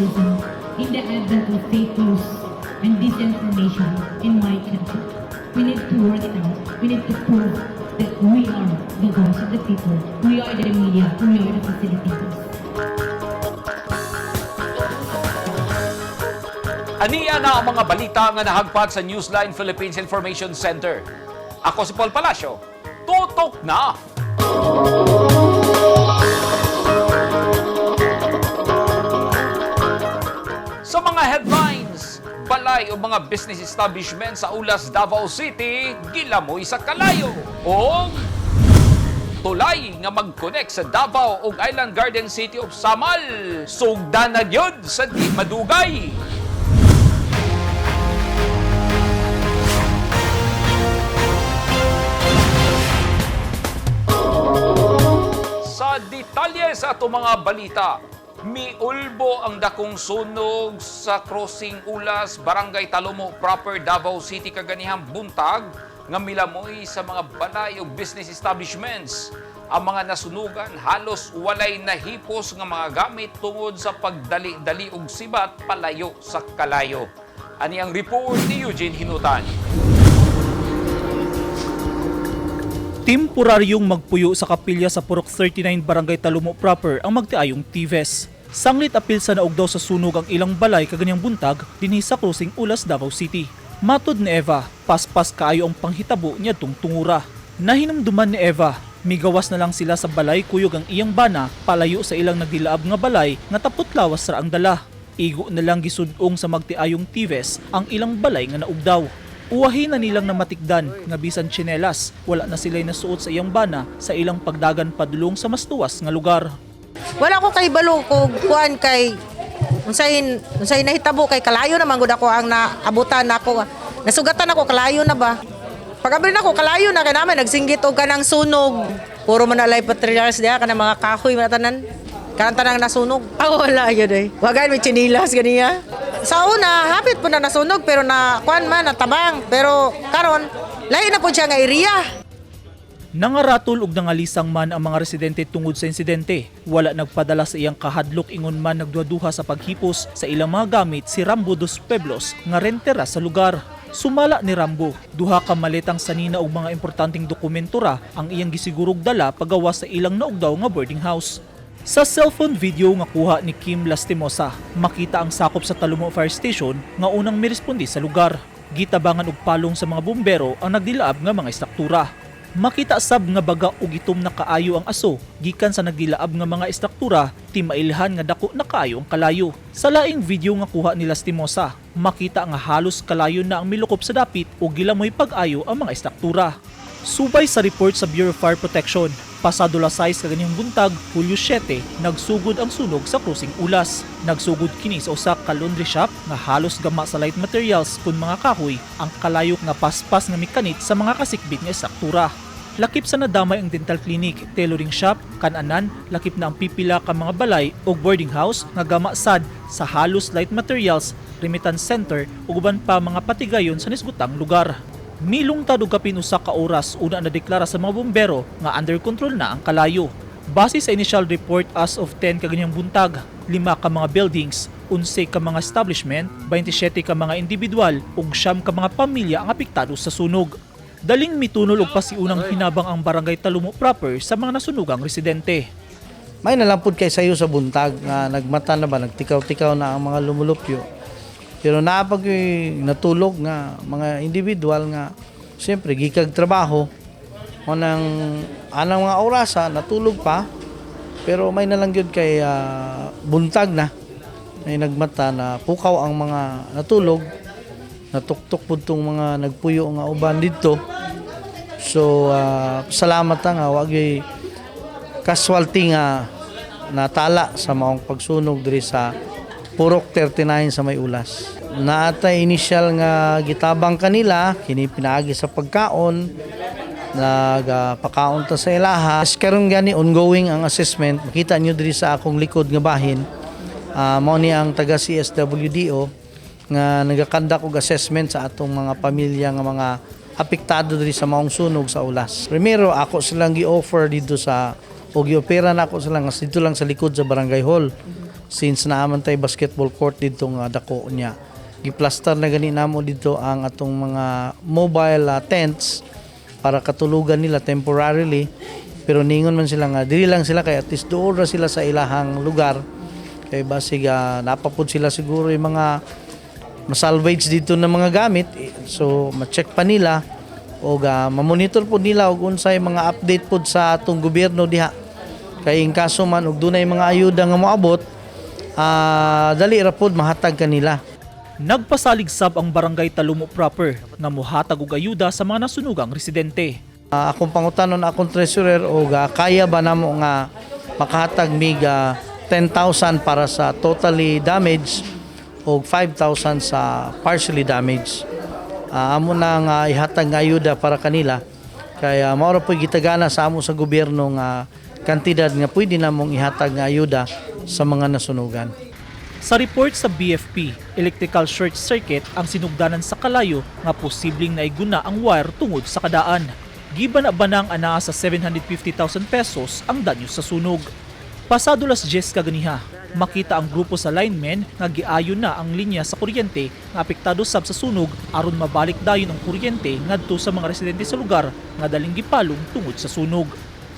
journalism in the advent of fake news and disinformation in my country. We need to work it out. We need to prove that we are the voice of the people. We are the media. We are the facilitators. Aniya na ang mga balita nga nahagpat sa Newsline Philippines Information Center. Ako si Paul Palacio. Tutok na! Sa mga headlines, balay o mga business establishment sa Ulas, Davao City, gilamoy sa kalayo. O tulay nga mag-connect sa Davao ug Island Garden City of Samal, sugdan na gyud sa di madugay. Sa detalye sa atong mga balita, miulbo ang dakong sunog sa Crossing Ulas, Barangay Talomo Proper, Davao City kaganihang buntag nga milamoy sa mga balay ug business establishments. Ang mga nasunugan halos walay nahipos nga mga gamit tungod sa pagdali-dali og sibat palayo sa kalayo. Ani ang report ni Eugene Hinutan. Temporaryong magpuyo sa kapilya sa Purok 39 Barangay Talumo Proper ang magtiayong Tives. Sanglit apil sa naugdaw sa sunog ang ilang balay kaganyang buntag dinhi sa Crossing Ulas, Davao City. Matod ni Eva, paspas kaayo ang panghitabo niadtong tungura. Nahinumduman ni Eva, migawas na lang sila sa balay kuyog ang iyang bana palayo sa ilang nagdilaab nga balay nga tapot lawas ra ang dala. Igo na lang gisudong sa magtiayong Tives ang ilang balay nga naugdaw. Uwahi na nilang namatikdan nga bisan tsinelas, wala na sila'y nasuot sa iyang bana sa ilang pagdagan padulong sa mas tuwas nga lugar. Wala ko kay balo ko kuan kay unsay unsay nahitabo kay kalayo naman gud ako ang naabutan nako. Nasugatan ako kalayo na ba. Pag abri nako kalayo na kay naman nagsinggit og kanang sunog. Puro man alay patriarchs diha kanang mga kahoy man tanan. Kanang tanang nasunog. Ah, wala yun eh. Wagay may tsinilas ganiya. Sa una, hapit po na nasunog pero na kuan man natabang. Pero karon lahi na po siya nga area. Nangaratol og nangalisang man ang mga residente tungod sa insidente. Wala nagpadala sa iyang kahadlok ingon man nagduhaduha sa paghipos sa ilang mga gamit si Rambo dos Pueblos nga rentera sa lugar. Sumala ni Rambo, duha ka maletang sanina og mga importanteng dokumento ra ang iyang gisigurog dala pagawas sa ilang naugdaw nga boarding house. Sa cellphone video nga kuha ni Kim Lastimosa, makita ang sakop sa Talumo Fire Station nga unang miresponde sa lugar. Gitabangan og palong sa mga bumbero ang nagdilaab nga mga istruktura. Makita sab nga baga og itom na kaayo ang aso gikan sa nagdilaab nga mga istruktura ti mailhan nga dako na kaayo ang kalayo. Sa laing video nga kuha ni Lastimosa, makita nga halos kalayo na ang milukop sa dapit ug gilamoy pag-ayo ang mga istruktura. Subay sa report sa Bureau of Fire Protection, pasado las 6 kaganyang buntag, Hulyo 7, nagsugod ang sunog sa Crossing Ulas. Nagsugod kini sa usa ka laundry shop nga halos gama sa light materials kun mga kahoy ang kalayok nga paspas nga mikanit sa mga kasikbit nga istruktura. Lakip sa nadamay ang dental clinic, tailoring shop, kananan, lakip na ang pipila ka mga balay o boarding house nga gama sad sa halos light materials, remittance center ug uban pa mga patigayon sa nisgutang lugar. Milungtad og kapin usa ka oras una na deklara sa mga bumbero nga under control na ang kalayo. Base sa initial report as of 10 kaganyang buntag, 5 ka mga buildings, 11 ka mga establishment, 27 ka mga individual ug 9 ka mga pamilya ang apektado sa sunog. Daling mitunol og pasiunang hinabang ang barangay Talumo proper sa mga nasunugang residente. May nalampod kay sayo sa buntag nga nagmata na ba, nagtikaw-tikaw na ang mga lumulupyo. Pero naapag natulog nga mga individual nga siyempre gikag trabaho o nang anang mga orasa natulog pa pero may nalang gyud kay buntag na may nagmata na pukaw ang mga natulog, natuktok pud tong mga nagpuyo nga uban didto. So salamat ta nga wa gyud casualty nga natala sa maong pagsunog diri sa Purok 39 sa may Ulas. Naatay initial nga gitabang kanila kini pinaagi sa pagkaon, nagpakaon ta sa ilaha. Karon gani ongoing ang assessment. Makita niyo diri sa akong likod nga bahin. Mao ni ang taga CSWDO nga nagakandak og assessment sa atong mga pamilya nga mga apektado diri sa maong sunog sa Ulas. Primero ako silang gi-offer dito sa o giopera na ako sila nga dito lang sa likod sa barangay hall. Since naa man tay basketball court didto nga dako niya, giplastar na gani namo didto ang atong mga mobile tents para katulugan nila temporarily, pero ningon man sila nga dili lang sila kay at least duol ra sila sa ilahang lugar kay basig naa pa pud sila siguro yung mga masalvage didto ng mga gamit eh. So ma-check pa nila o ma-monitor pud nila og unsay mga update pud sa atong gobyerno diha kay in kaso man og dunay mga ayuda nga moabot, dali ra pud mahatag kanila. Nagpasalig sab ang Barangay Talomo Proper nga mohatag og ayuda sa mga nasunugang residente. Akong pangutanon akong treasurer og kaya ba namo nga makahatag mig 10,000 para sa totally damaged o 5,000 sa partially damaged. Amo na nga ihatag nga ayuda para kanila kaya mao ra po'y gitagana sa amo sa gobyerno nga kantidad nga pwede namong ihatag nga ayuda sa mga nasunugan. Sa report sa BFP, electrical short circuit ang sinugdanan sa kalayo nga posibleng naiguna ang wire tungod sa kadaan. Gibana-banang anaa sa 750,000 pesos ang danyo sa sunog. Pasado las 10 kaganiha, makita ang grupo sa linemen nga giayon na ang linya sa kuryente nga apektado sab sa sunog aron mabalik dayon ang kuryente ngadto sa mga residente sa lugar nga daling gipalong tungod sa sunog.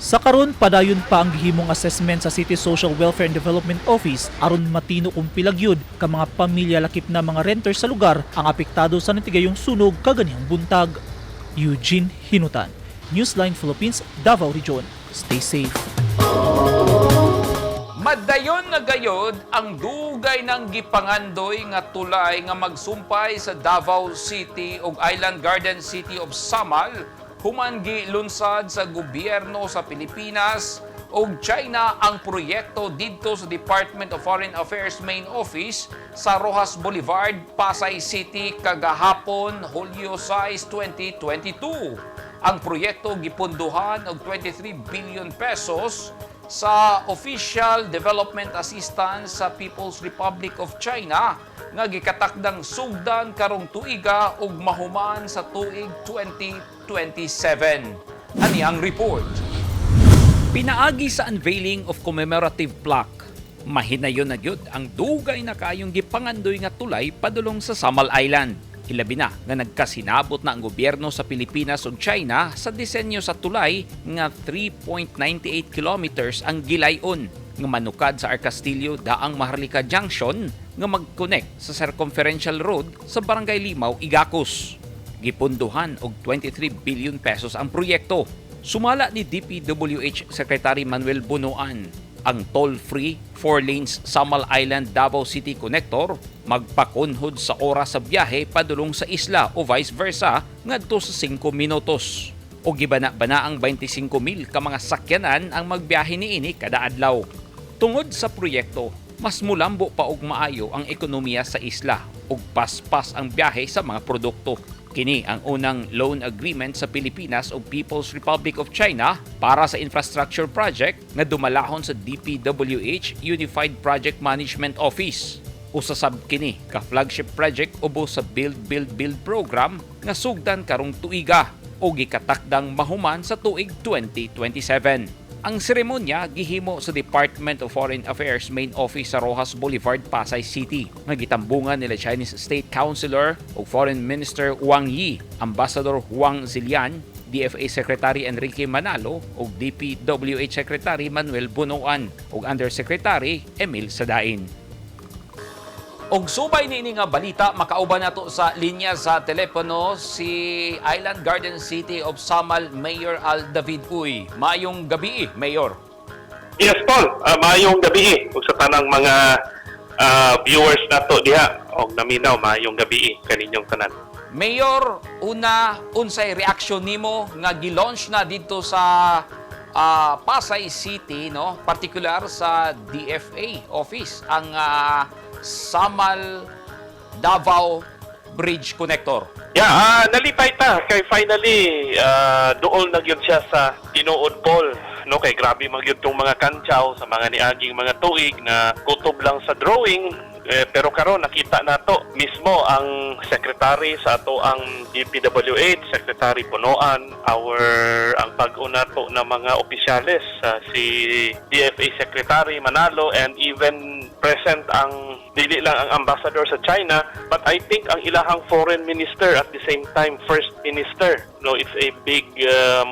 Sa karon, padayon pa ang gihimong assessment sa City Social Welfare and Development Office aron matino kung pila gyud ka mga pamilya lakip na mga renters sa lugar ang apektado sa natigayong sunog kaganihang buntag. Eugene Hinutan, Newsline Philippines, Davao Region. Stay safe. Madayon na gayod ang dugay ng gipangandoy nga tulay nga magsumpay sa Davao City ug Island Garden City of Samal human gilunsad sa gobyerno sa Pilipinas ug China ang proyekto didto sa Department of Foreign Affairs Main Office sa Roxas Boulevard, Pasay City kagahapon, Hulyo 6, 2022. Ang proyekto gipunduhan og 23 billion pesos sa Official Development Assistance sa People's Republic of China nga gikatakdang sugdan karong tuiga ug mahuman sa tuig 2027. Ani ang report. Pinaagi sa unveiling of commemorative plaque, mahinayon na gyud ang dugay na kayong gipangandoy nga tulay padulong sa Samal Island. Hilabi na nga nagkasinabot na ang gobyerno sa Pilipinas ug China sa disenyo sa tulay nga 3.98 kilometers ang gilayon nga manukad sa R. Castillo Daang Maharlika Junction nga mag-connect sa Circumferential Road sa Barangay Limao, Igacos. Gipunduhan og 23 billion pesos ang proyekto. Sumala ni DPWH Secretary Manuel Bonoan, ang toll-free 4 lanes Samal Island Davao City Connector magpakunhod sa oras sa biyahe padulong sa isla o vice versa ngadto sa 5 minutos. O gibana-bana ang 25,000 ka mga sakyanan ang magbiyahe niini kada adlaw. Tungod sa proyekto, mas mulambo pa og maayo ang ekonomiya sa isla ug paspas ang biyahe sa mga produkto. Kini ang unang loan agreement sa Pilipinas ug People's Republic of China para sa infrastructure project nga dumalahon sa DPWH Unified Project Management Office. Usa sab kini ka flagship project ubos sa Build Build Build program nga sugdan karong tuiga o gikatakdang mahuman sa tuig 2027. Ang seremonya gihimo sa Department of Foreign Affairs Main Office sa Roxas Boulevard, Pasay City. Nga gitambungan nila Chinese State Councilor ug Foreign Minister Wang Yi, Ambassador Huang Xilian, DFA Secretary Enrique Manalo ug DPWH Secretary Manuel Bonoan ug Undersecretary Emil Sadain. Og subay niini nga balita, makauban nato sa linya sa telepono si Island Garden City of Samal Mayor Al David Uy. Maayong gabi, Mayor. Yes, Paul. Maayong gabi ug sa tanang mga viewers nato diha og naminaw, maayong gabi kaninyong tanan. Mayor, una, unsay reaksyon nimo nga gi-launch na didto sa Pasay City, no, partikular sa DFA office ang Samal Davao Bridge Connector? Yeah, nalipay ta kay finally duol na gyud siya sa tinuod, Paul. No, kay grabe man gyud tong mga kantsaw sa mga niaging mga tuig na kutob lang sa drawing eh, pero karon nakita nato mismo ang secretary sa ato ang DPWH, Secretary Bonoan, our ang bag-o nato na mga opisyales, si DFA Secretary Manalo and even Present ang dili lang ang ambassador sa China, but I think ang ilahang foreign minister, at the same time first minister, no? It's a big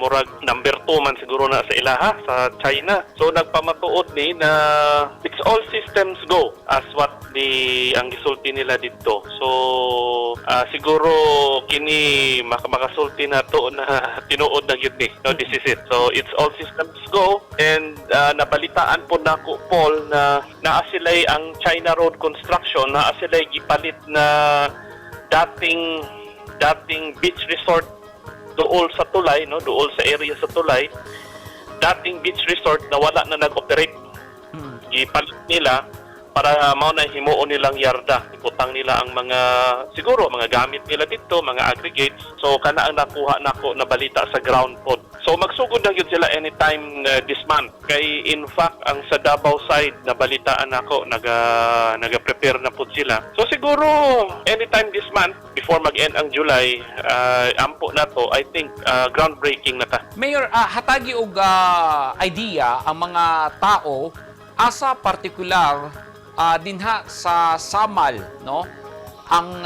murag number 2 man siguro na sa ilaha sa China. So nagpamatuod ni na it's all systems go as what the ang gisulti nila didto. So siguro kini makasulti na to na tinuod na gyud ni, no? This is it. So it's all systems go and nabalitaan po nako, Paul, na naa sila'y ang China Road Construction, naa sila'y gipalit na dating dating beach resort duol sa tulay, no, duol sa area sa tulay, dating beach resort na wala na nag-operate. Gipalit nila para mao na himuon nilang yarda. Ibutang nila ang mga siguro mga gamit nila dito, mga aggregates. So kana ang nakuha nako na balita sa ground pod. So magsugod na gyud sila anytime this month. Kay in fact ang sa Davao side, na balitaan nako, naga prepare na pud sila. So siguro anytime this month before mag-end ang July, ampo na to, I think groundbreaking na ta. Mayor, hatagi og idea ang mga tao asa partikular dinha sa Samal, no? Ang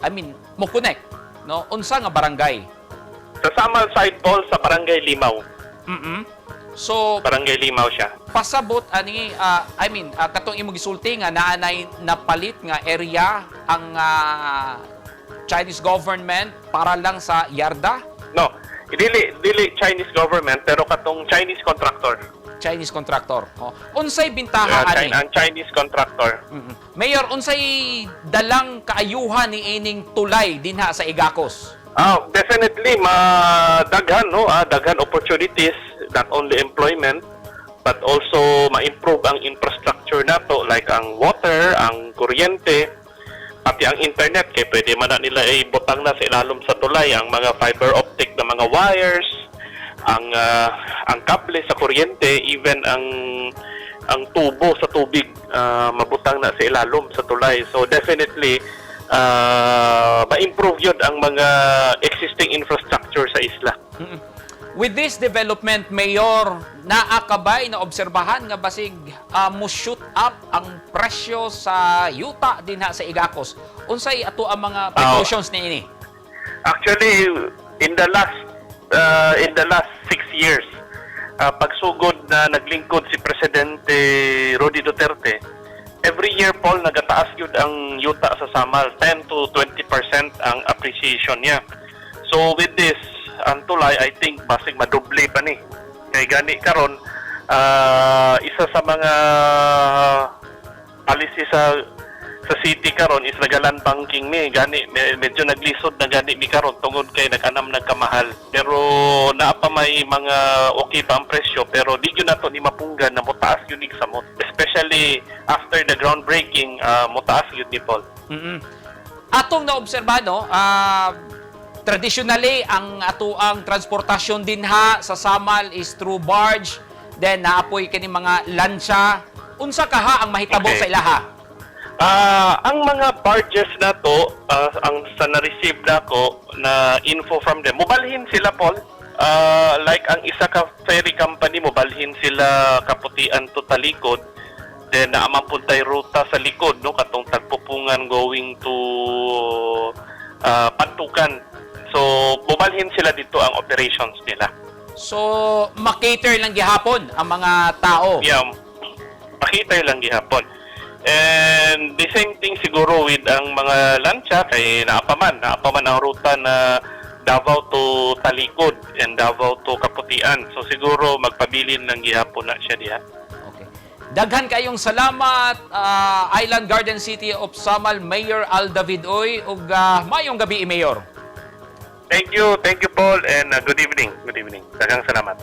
I mean, mo connect, no? Unsa nga barangay? Sa Samal side, Paul, sa Barangay Limaw. So Barangay Limaw siya. Pasabot ani, I mean, katong imong gisulti nga naanay napalit nga area ang Chinese government para lang sa yarda? No, dili dili Chinese government pero katong Chinese contractor. Chinese contractor. Oh. Unsay bintaha ani? Ang Chinese contractor. Mayor, unsay dalang kaayuhan ni ining tulay dinha sa Igacos? Ah, definitely madaghan, no, daghan opportunities, not only employment but also ma-improve ang infrastructure nato like ang water, ang kuryente, pati ang internet kay pwede man na nila ibutang na sa ilalom sa tulay ang mga fiber optic na mga wires, ang kable sa kuryente, even ang tubo sa tubig, mabutang na sa ilalom sa tulay. So definitely ma-improve yun ang mga existing infrastructure sa isla. With this development, Mayor, naa ka bay na obserbahan nga basig mo shoot up ang presyo sa yuta dinha sa Igacos? Unsay ato ang mga precautions niini? Actually, in the last 6 years, pagsugod na naglingkod si Presidente Rody Duterte, every year, Paul, nagataas yun ang yuta sa Samal, 10 to 20% ang appreciation niya. So with this, ang tulay, I think basig madoble pa ni. Kay gani karon, isa sa mga policy sa city karon is nagaland banking mi. Gani medyo naglisod na gani mi karon tungod kay nag-anam nagkamahal, pero naa pa may mga okay pa ang presyo, pero di gyud nato ni mapunggan na motaas yun ig samot, especially after the groundbreaking, motaas yun ni, Paul. Atong naobserbahan, no, traditionally ang atoang transportasyon dinha sa Samal is through barge, then naapoy kini mga lansya. Unsa kaha ang mahitabo sa ilaha? Ang mga barges na to, ang sa na-receive na ko na info from them, mobalhin sila, Paul. Like ang isa ka ferry company, mobalhin sila Kaputian to Talikod. Then naa man pud tay ruta sa likod, no, katong Tagpupungan going to Pantukan. So mobalhin sila dito ang operations nila. So makater lang gihapon ang mga tao. Yeah, makita lang gihapon. And the same thing siguro with ang mga lansya kay naapaman ang ruta na Davao to Talikod and Davao to Kaputian. So siguro magpabilin lang gihapon na siya diha. Okay. Daghan kayong salamat, Island Garden City of Samal Mayor Al David Uy, ug maayong gabi, Mayor. Thank you, Paul, and good evening. Good evening. Daghang salamat.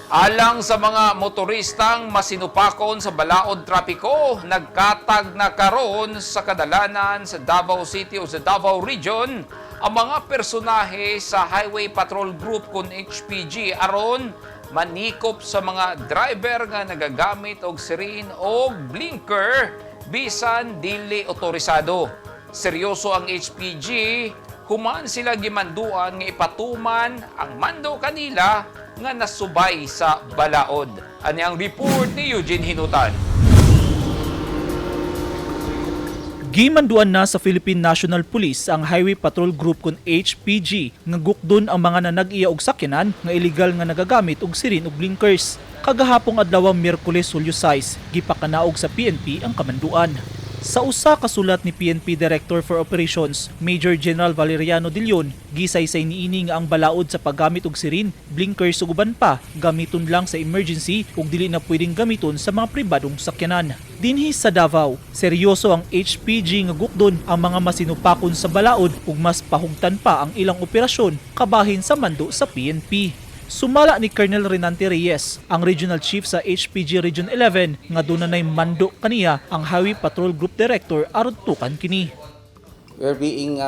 Alang sa mga motoristang masinupakon sa balaod trapiko, nagkatag na karon sa kadalanan sa Davao City o sa Davao Region ang mga personahe sa Highway Patrol Group kon HPG aron manikop sa mga driver nga nagagamit og siren o blinker bisan dili otorisado. Seryoso ang HPG human sila gimanduan nga ipatuman ang mando kanila nga nasubay sa balaod. Ani ang report ni Eugene Hinutan. Gimanduan na sa Philippine National Police ang Highway Patrol Group kon HPG nga gukdon ang mga nanag-iya og sakyanan nga illegal nga nagagamit og sirin ug blinkers. Kagahapong adlaw, Miyerkules, Hulyo 6, gipakanaog sa PNP ang kamanduan. Sa usa ka sulat ni PNP Director for Operations, Major General Valeriano De Leon, gisaysay niini nga ang balaod sa paggamit og sirin, blinkers ug uban pa gamiton lang sa emergency ug dili na pwedeng gamiton sa mga pribadong sakyanan. Dinhi sa Davao, seryoso ang HPG nga gukdon ang mga masinupakon sa balaod ug mas pahugtan pa ang ilang operasyon kabahin sa mando sa PNP. Sumala ni Colonel Renante Reyes, ang Regional Chief sa HPG Region 11, nga dunay mando kaniya ang Highway Patrol Group Director aron tukan kini. We're being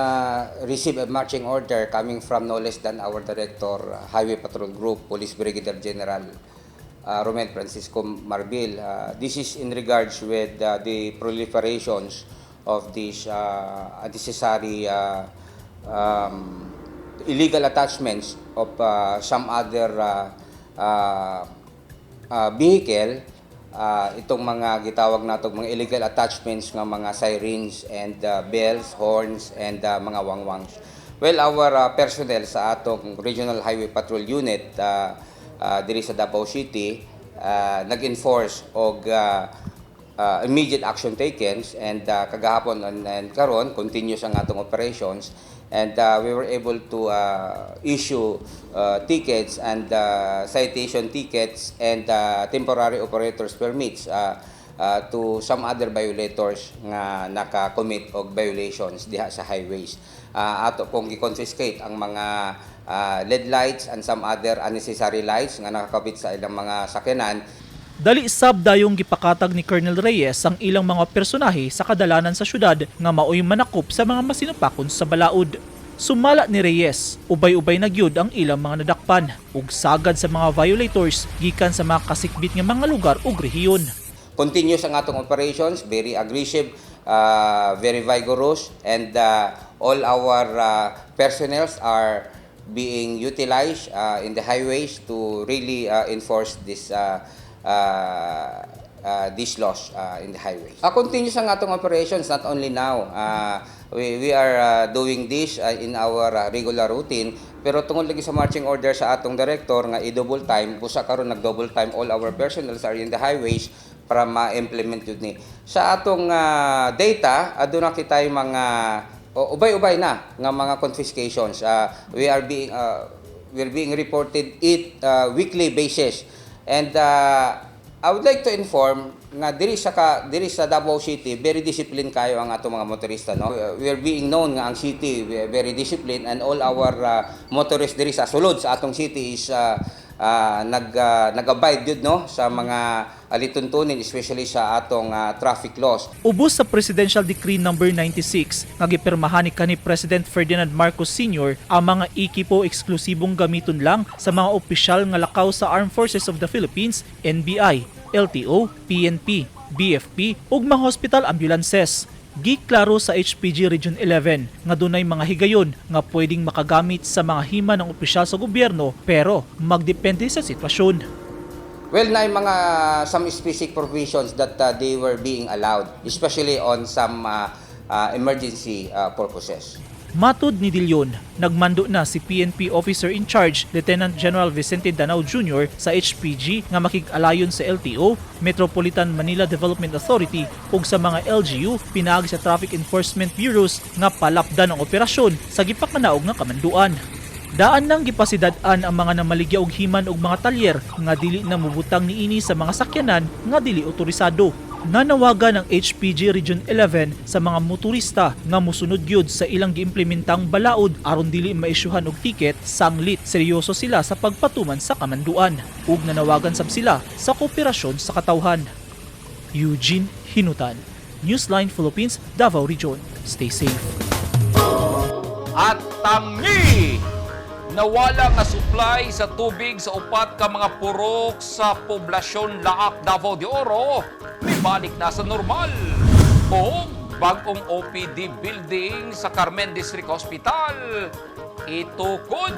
receive a marching order coming from no less than our director, Highway Patrol Group, Police Brigadier General Romel Francisco Marbil. This is in regards with the proliferations of these unnecessary illegal attachments of some other vehicle, itong mga gitawag nato mga illegal attachments nga mga sirens and bells, horns and mga wangwangs. Well, our personnel sa atong Regional Highway Patrol Unit diri sa Davao City nag-enforce og immediate action taken and kagahapon and karon continuous ang atong operations and we were able to issue tickets and citation tickets and temporary operators permits to some other violators nga naka-commit og violations diha sa highways. Ato pong gi-confiscate ang mga LED lights and some other unnecessary lights nga nakakabit sa ilang mga sakyanan. Dali sab dayong gipakatag ni Colonel Reyes ang ilang mga personahe sa kadalanan sa syudad nga maoy manakop sa mga masinupakon sa balaod. Sumala ni Reyes, ubay-ubay na gyud ang ilang mga nadakpan ug sagad sa mga violators gikan sa mga kasikbit nga mga lugar ug rehiyon. Continuous ang atong operations, very aggressive, very vigorous, and all our personnels are being utilized in the highways to really enforce this laws in the highways. Continuous ang atong operations, not only now. We are doing this in our regular routine, pero tungod lagi sa marching order sa atong director nga i-double time, busa karon nag-double time, all our personnels are in the highways para ma-implement yun ni. Sa atong data, aduna kitay mga ubay-ubay na nga mga confiscations. We are being reported it weekly basis. And I would like to inform nga diri sa Davao City, very disciplined kayo ang atong mga motorista, no. We are being known nga ang city, we are very disciplined and all our motorists diri sa sulod sa atong city is nag-abide yun, no, sa mga alituntunin, especially sa atong traffic laws. Ubos sa Presidential Decree Number 96 nga gipirmahan ni kanhi President Ferdinand Marcos Sr., ang mga ekipo eksklusibong gamiton lang sa mga opisyal nga lakaw sa Armed Forces of the Philippines, NBI, LTO, PNP, BFP ug mga hospital ambulances. Giklaro sa HPG Region 11 nga dunay mga higayon nga pwedeng makagamit sa mga hima ng opisyal sa gobyerno, pero magdepende sa sitwasyon. Well, na mga some specific provisions that they were being allowed, especially on some emergency purposes. Matod ni De Leon, nagmando na si PNP Officer in Charge Lieutenant General Vicente Danao Jr. sa HPG nga makig-alayon sa LTO, Metropolitan Manila Development Authority ug sa mga LGU pinaagi sa Traffic Enforcement Bureaus nga palapdan ang operasyon sa gipakanaog nga kamanduan. Daan nang gipasidad-an ang mga namaligya og himan og mga talyer nga dili na mubutang niini sa mga sakyanan nga dili otorisado. Nanawagan ang HPG Region 11 sa mga motorista nga musunod gyud sa ilang giimplementang balaod aron dili maisyuhan og tiket sanglit seryoso sila sa pagpatuman sa kamanduan, ug nanawagan sab sila sa kooperasyon sa katawhan. Eugene Hinutan, Newsline Philippines, Davao Region. Stay safe. At tangi! Nawala nga supply sa tubig sa upat ka mga purok sa poblasyon Laak, Davao de Oro, mibalik na sa normal. O bagong OPD building sa Carmen District Hospital, itukod.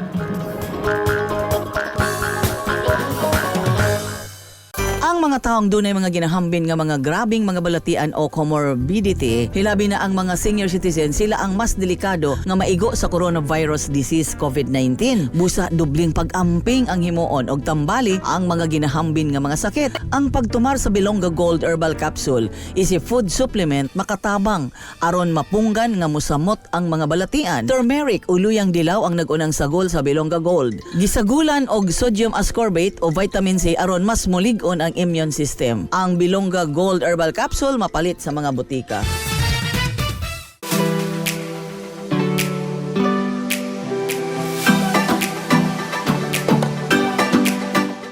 Ang mga taong dunay mga ginahambin nga mga grabing mga balatian o comorbidity, hilabi na ang mga senior citizen, sila ang mas delikado nga maigo sa coronavirus disease COVID-19. Busa dubling pag-amping ang himuon og tambali ang mga ginahambin nga mga sakit. Ang pagtumar sa Bilongga Gold Herbal Capsule is a food supplement makatabang aron mapunggan nga musamot ang mga balatian. Turmeric o luyang dilaw ang nagunang sagol sa Bilongga Gold. Gisagulan og sodium ascorbate o vitamin C aron mas mulig-on ang immune system. Ang Bilongga Gold Herbal Capsule mapalit sa mga butika.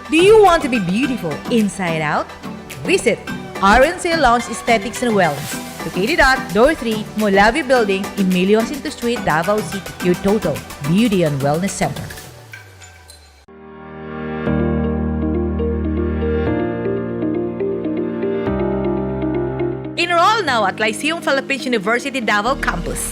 Do you want to be beautiful inside out? Visit RNC Lounge Aesthetics and Wellness, located at Door 3, Molavi Building, Emilio Jacinto Street, Davao City. Your total beauty and wellness center. Enroll now at Lyceum Philippines University Davao Campus.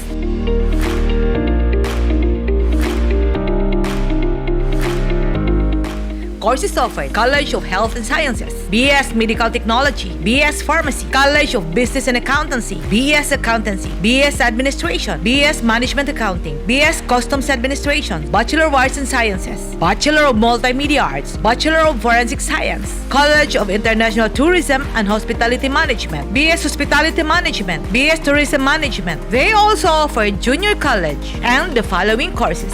Courses offered: College of Health and Sciences, BS Medical Technology, BS Pharmacy, College of Business and Accountancy, BS Accountancy, BS Administration, BS Management Accounting, BS Customs Administration, Bachelor of Arts and Sciences, Bachelor of Multimedia Arts, Bachelor of Forensic Science, College of International Tourism and Hospitality Management, BS Hospitality Management, BS Tourism Management. They also offer junior college and the following courses.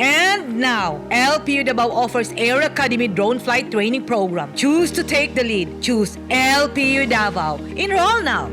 And now, LPU Davao offers Air Academy Drone Flight Training Program. Choose to take the lead. Choose LPU Davao. Enroll now.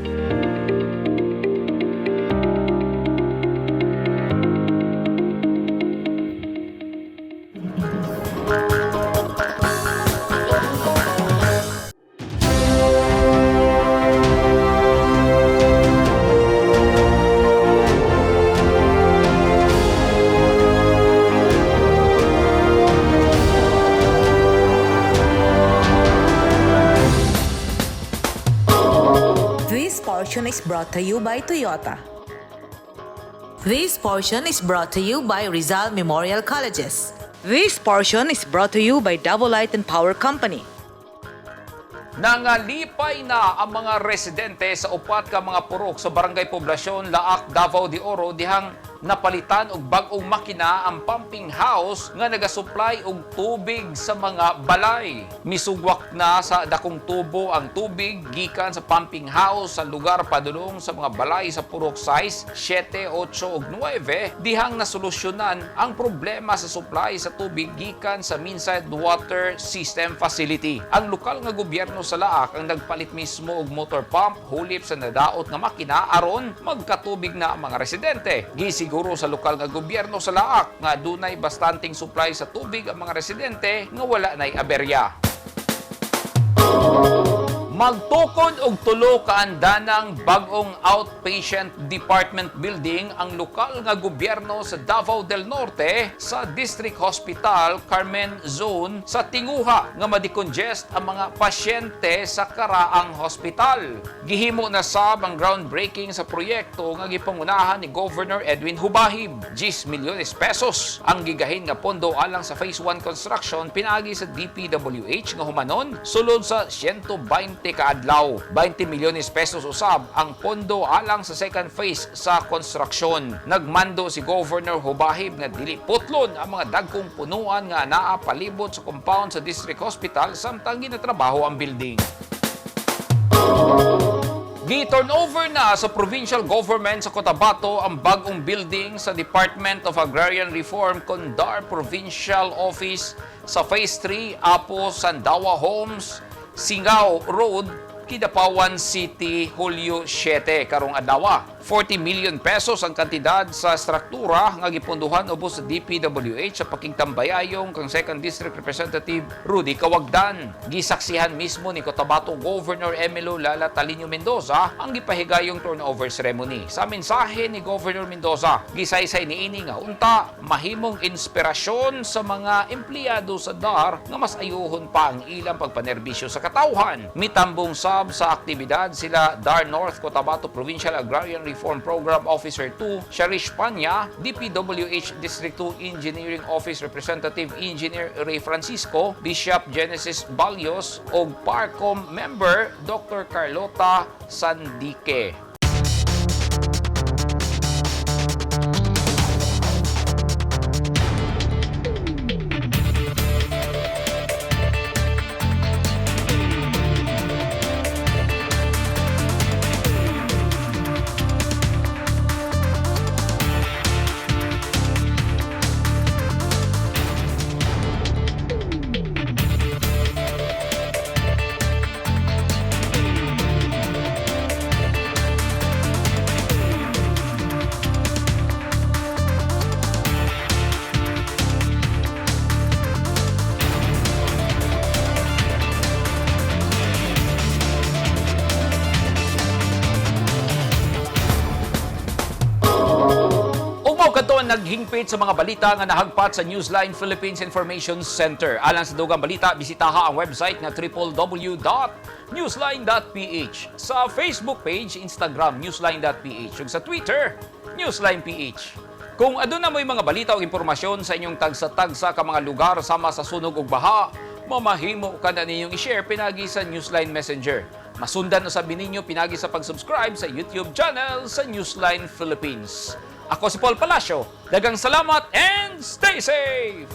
This portion is brought to you by Toyota. This portion is brought to you by Rizal Memorial Colleges. This portion is brought to you by Davao Light and Power Company. Nangalipay na ang mga residente sa upat ka mga purok sa Barangay Poblacion, Laak, Davao de Oro dihang napalitan og bag-ong makina ang pumping house nga nagasupply og tubig sa mga balay. Misugwak na sa dakong tubo ang tubig gikan sa pumping house sa lugar padulong sa mga balay sa purok size 7, 8 ug 9 dihang nasolusyonan ang problema sa supply sa tubig gikan sa Minside Water System Facility. Ang lokal nga gobyerno sa Laak ang nagpalit mismo og motor pump hulip sa nadaot nga makina aron magkatubig na ang mga residente. Gisiguro sa lokal nga gobyerno sa Laak nga dunay bastanteng supply sa tubig ang mga residente nga wala nay aberya. Magtukod og tulo ka andanang bag-ong outpatient department building ang lokal nga gobyerno sa Davao del Norte sa District Hospital Carmen Zone sa tinguha nga madecongest ang mga pasyente sa karaang hospital. Gihimo na sab ang groundbreaking sa proyekto nga gipangunahan ni Governor Edwin Hubahib. 10 milyones pesos ang gigahin nga pondo alang sa Phase 1 construction pinaagi sa DPWH nga humanon sulod sa 120 kaadlaw. 20 milyones pesos usab ang pondo alang sa second phase sa construction. Nagmando si Governor Hubahib nga dili putlon ang mga dagkong punuan nga naa palibot sa compound sa District Hospital samtang ginatrabaho ang building. Gi-turnover na sa provincial government sa Cotabato ang bagong building sa Department of Agrarian Reform Condar Provincial Office sa Phase 3, Apo Sandawa Homes, Singao Road, Kidapawan City, Hulyo 7 karong adlaw. 40 million pesos ang kantidad sa struktura nga gipondohan ubos sa DPWH sa pakigtambayayong kang 2nd District Representative Rudy Kawagdan. Gisaksihan mismo ni Cotabato Governor Emilio Lala Talino Mendoza ang gipahigayong turnover ceremony. Sa mensahe ni Governor Mendoza, gisaysay niini nga unta mahimong inspirasyon sa mga empleyado sa DAR nga mas ayuhon pa ang ilang pagpanerbisyo sa katawhan. Mitambong sab sa aktibidad sila DAR North Cotabato Provincial Agrarian Reform Reform Program Officer 2, Sharish Panya, DPWH District 2 Engineering Office Representative Engineer Ray Francisco, Bishop Genesis Balios, ug PARCOM member Dr. Carlota Sandique. Ug mao kadto ang naghingpit sa mga balita nga nahagpat sa Newsline Philippines Information Center. Alang sa dugang balita, bisitaha ang website nga www.newsline.ph. Sa Facebook page, Instagram, newsline.ph, ug sa Twitter, newsline.ph. Kung aduna mo'y mga balita o impormasyon sa inyong tagsa-tagsa ka mga lugar sama sa sunog ug baha, mamahimo ka na ninyong i-share pinagi sa Newsline Messenger. Masundan usab ninyo pinagi sa pag-subscribe sa YouTube channel sa Newsline Philippines. Ako si Paul Palacio. Daghang salamat and stay safe!